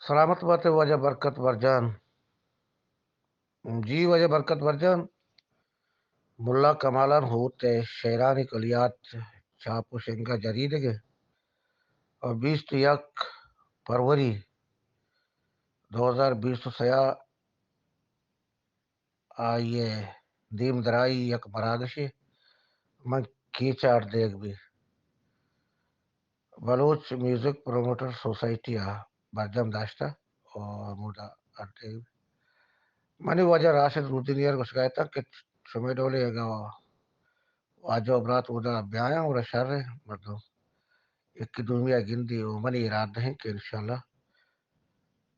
سلامت باتے واجہ برکت برجان۔ جی واجہ برکت برجان، ملا کمالان ہوت ءِ شعرانی کلیات چاپ و شنگ ءَ جریدگ ءَ، اور بیست و یک فروری دو ہزار بیست و سیا آئی ءِ دیم درائی یک مراگشے من کیچ ءَ اڈ دیگ بی۔ بلوچ میوزک پروموٹر سوسائٹی ءَ برجم داشتہ و ہمودا اڈ دیگ بی۔ منی واجہ راشد رودینی ءَ گوشگا اتاں کہ شمئے ڈولے اگاں واجہ و برات اودا بیایاں، گڑا شر ایں، مردم یکے دومی ءَ گندی و منی ارادہ ایں کہ انشاءاللہ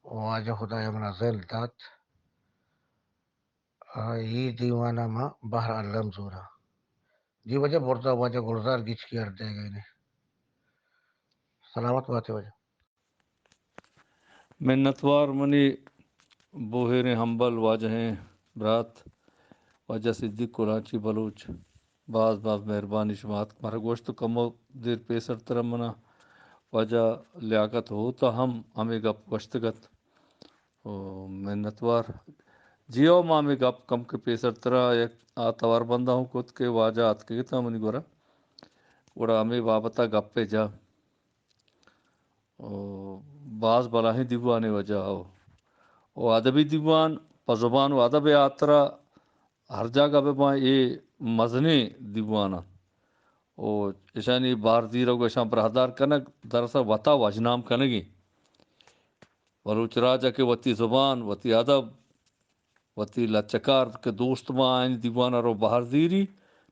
واجہ خدایا منا زند دات، آ، اے دیوان ءَ ما بہر الم زوراں۔ جی واجہ برزا واجہ گلزار گچکی اڈ دیگ ءَ ایں۔ سلامت باتے واجہ۔ منتوار منی بوہیریں ہمبل واجہیں برات واجہ صدیق کلانچی بلوچ، باز باز مہربانی شما اتک مارا گوشت و کمو دیر پیسر ترا منا واجہ لیاقت ہوتا ہم ہمے گپ گوشتگ ات۔ او منتوار۔ جی ہو، ما ہمے گپ کم کہ پیسر ترا یک آ توار بندہ ہوں کت کہ واجہ اتکگ اتاں منی گورا، گڑا ہمے بابت ءَ گپے جا۔ او باز بلاہیں دیوانے واجہ ہو۔ او ادبی دیوان پہ زبان و ادب ءِ ہاترا ہر جاگہ بہ باں، اے مزنیں دیوان انت۔ او اشانی بہر زیرگ و اشاں براہدار کنگ دراصل وتا وژنام کنگی۔ بلوچ راج ءَ کہ وتی زبان، وتی ادب، وتی لچہ کار کہ دوست باں، آیانی دیوان ءَ رو بہر زیری،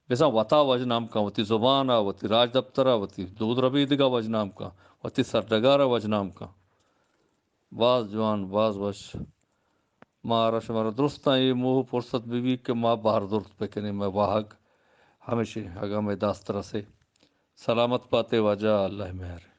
بزاں وتا وژنام کن، وتی زبان ءَ، وتی راجدپتر ءَ، وتی دود ربیدگ ءَ وژنام کن، وتی سرڈگار ءَ وژنام کن۔ باز جوان، باز وش۔ مارا شمارا درستاں اے موہ و پرست بہ بیت کہ ما بہر زرت بہ کنیں، مئے واہگ ہمیش انت، اگاں مئے دست رسے۔ سلامت باتے واجہ، اللہ ءِ مہر۔